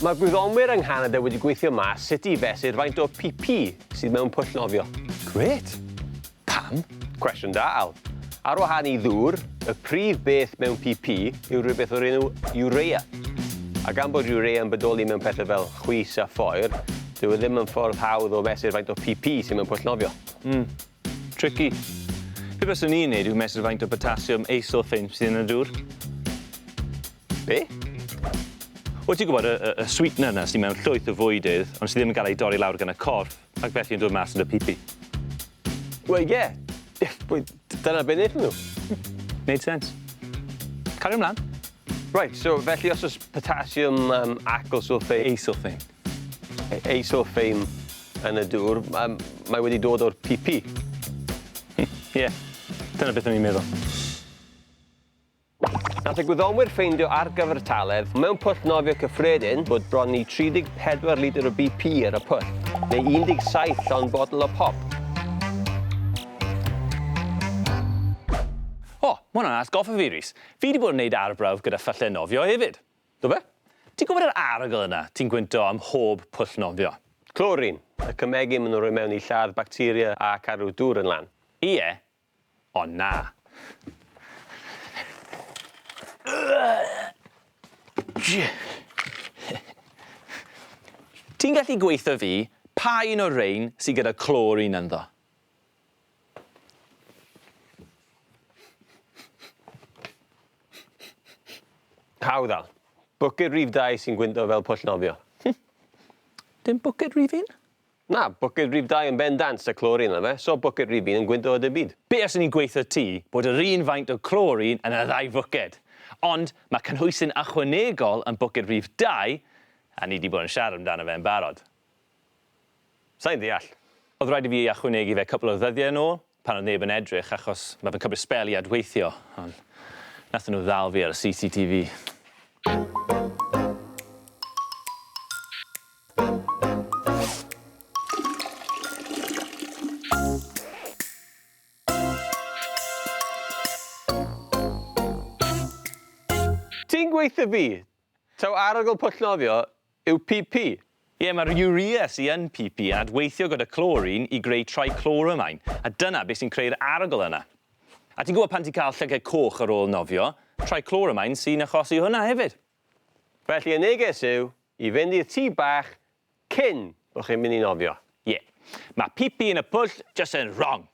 Mae gwyddonwyr yng Nghanada wedi gweithio mas sut i fesur faint o pi-pi sydd mewn pwll nofio. Grêt! Pam? Cwestiwn da, Al. Ar wahân i ddŵr, y prif beth mewn pi-pi yw rhywbeth o'r enw urea. A gan bod urea yn bodoli mewn pethau fel chwys a phoer, dyw e ddim yn ffordd hawdd o fesur faint o pi-pi sydd mewn pwll nofio. Hmm. Tricky. Be byswn i'n neud yw mesur faint o potasiwm eisulfane sydd yn y dŵr. Be? Wel ti'n gwybod y y y sweetener 'na sy mewn llwyth o fwydydd ond sy ddim yn gael ei dorri lawr gan y corff ac felly yn dod mas yn dy pi-pi. Wel ie. Dyna be wnaethon nhw. Neud sense. Cario mlan. Reit, so felly os oes potasiwm um, acylsulfate... Eisulfane. Eisulfane yn y dŵr, um, mae wedi dod o'r pi-pi. Ie, yeah, dyna beth o'n i'n meddwl. Nath y gwyddonwyr ffeindio ar gyfartaledd mewn pwll nofio cyffredin bod bron i 34 litr o BP ar y pwll, neu 17 llond botel o pop. O, ma' hwnna'n atgoffa fi, Rhys. Fi 'di bod yn neud arbrawf gyda phyllau nofio hefyd. Do fe? Ti'n gwybod yr arogl yna ti'n gwynto ym mhob pwll nofio? Clorin, y cemegyn maen nhw'n rhoi mewn i lladd bacteria a cadw dŵr yn lan. Ie, Ond na. Ti'n gallu gweutho fi pa un o'r rhein sy gyda chlorine ynddo? Hawdd Al. Bwced rhif dau sy'n gwynto fel pwll nofio. Dim bwced rhif un? Na, bwced rhif dau yn bendant 'da chlorine ynddo fe, so bwced rhif un yn gwynto o dim byd. Be os o'n i'n gweutho ti bod yr un faint o chlorine yn y ddau fwced? Ond mae cynhwysyn ychwanegol yn bwced rhif dau, a ni 'di bod yn siarad amdano fe yn barod. Sai'n ddeall. O'dd raid i fi ychwanegu fe cwpl o ddyddiau yn ôl, pan o'dd neb yn edrych, achos ma' fe'n cymryd sbel i adweithio, ond nathon nhw ddal fi ar y CCTV. Ti'n gweithio fi? Taw arogl pwll nofio yw PP. Ie, mae'r urea sy yn PP yn adweithio gyda chlorine i greu trichloramine, a dyna beth sy'n creu'r arogl yna. A ti'n gwybod pan ti'n cael llygad coch ar ôl nofio, trichloramine sy'n achosi hwnna hefyd. Felly y neges yw i fynd i'r tŷ bach cyn bod chi'n mynd i nofio. Ie. Mae pi-pi yn y pwll jyst yn wrong.